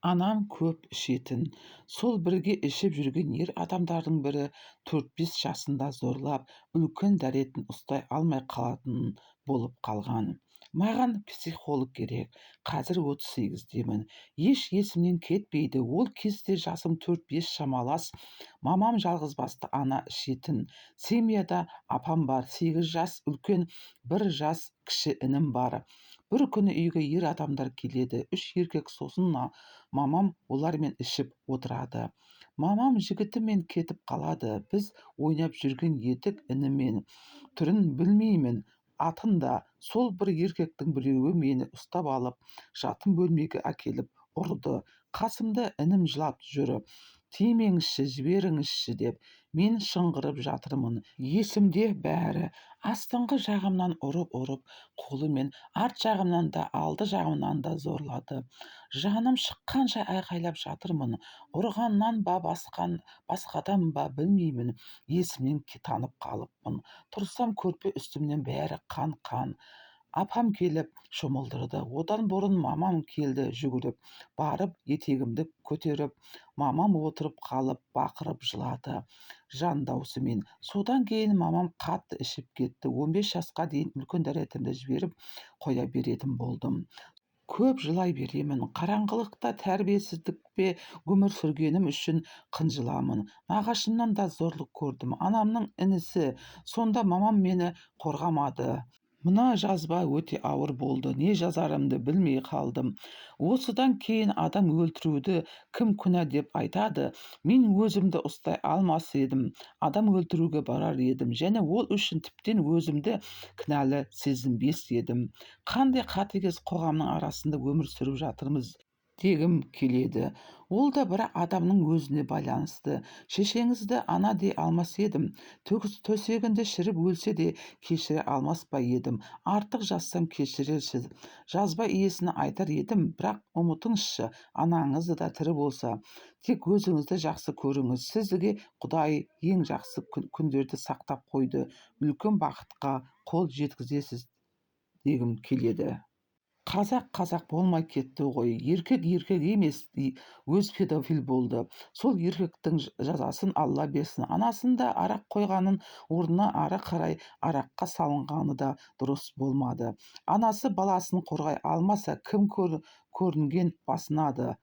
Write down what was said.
Анам көп ішетін. Сол бірге ішіп жүрген ер адамдардың бірі 4-5 жасында зорлап, үлкен дәретін ұстай алмай қалатын болып қалған. Маған психолог керек. Қазір 38-демін. Еш есімнен кетпейді. Ол кезде жасым 4-5 шамалас. Мамам жалғызбасты ана, ішетін. Семьяда апам бар, 8 жас үлкен, 1 жас кіші інім бар. Бір күні үйге ер адамдар келеді. Үш еркек, сосын мамам олармен ішіп отырады. Мамам жігітімен кетіп қалады. Біз ойнап жүрген едік інімен. Түрін білмеймін, атын да. Сол бір еркектің біреуі мені ұстап алып, жатын бөлмеге әкеліп ұрды. Қасымда інім жылап жүр. Тимеңізші, жіберіңізші деп. Мен шыңғырып жатырмын. Есімде бәрі. Астыңғы жағымнан ұрып-ұрып, қолымен арт жағымнан да, алды жағымнан да зорлады. Жаным шыққанша айқайлап жатырмын. Ұрғаннан ба, басқадан ба, білмеймін. Есімнен танып қалыппын. Тұрсам, көрпе үстімнен бәрі қан-қан. Апам келіп шомылдырды. Одан бұрын мамам келді жүгіріп. Барып етегімді көтеріп, мамам отырып қалып, бақырып жылады жан даусымен. Содан кейін мамам қатты ішіп кетті. 15 жасқа дейін үлкен дәретімді жіберіп қоя беретін болдым. Көп жылай беремін. Қараңғылықта тәрбиесіздікпе өмір сүргенім үшін қынжыламын. Нағашымнан да зорлық көрдім. Анамның інісі. Сонда мамам мені қорғамады. Мына жазба өте ауыр болды. Не жазарымды білмей қалдым. Осыдан кейін адам өлтіруді кім күнә деп айтады? Мен өзімді ұстай алмас едім. Адам өлтіруге барар едім. Және ол үшін тіптен өзімді кінәлі сезінбес едім. Қандай қатыгез қоғамның арасында өмір сүріп жатырмыз дегім келеді. Ол да бір адамның өзіне байланысты. Шешеңізді ана дей алмас едім. Төсегінде шіріп өлсе де кешіре алмас па едім. Артық жазсам, кешірерсіз. Жазба иесіне айтар едім, бірақ ұмытыңызшы, анаңызды да тірі болса. Тек өзіңізді жақсы көріңіз. Сізге Құдай ең жақсы күндерді сақтап қойды. Үлкен бақытқа қол жеткізесіз дегім келеді. Қазақ қазақ болмай кетті ғой. Еркек еркек емес, өз педофил болды. Сол еркектің жазасын Алла берсін. Анасын да арақ қойғанын орнына ары қарай араққа салынғаны да дұрыс болмады. Анасы баласын қорғай алмаса, кім көрінген басынады?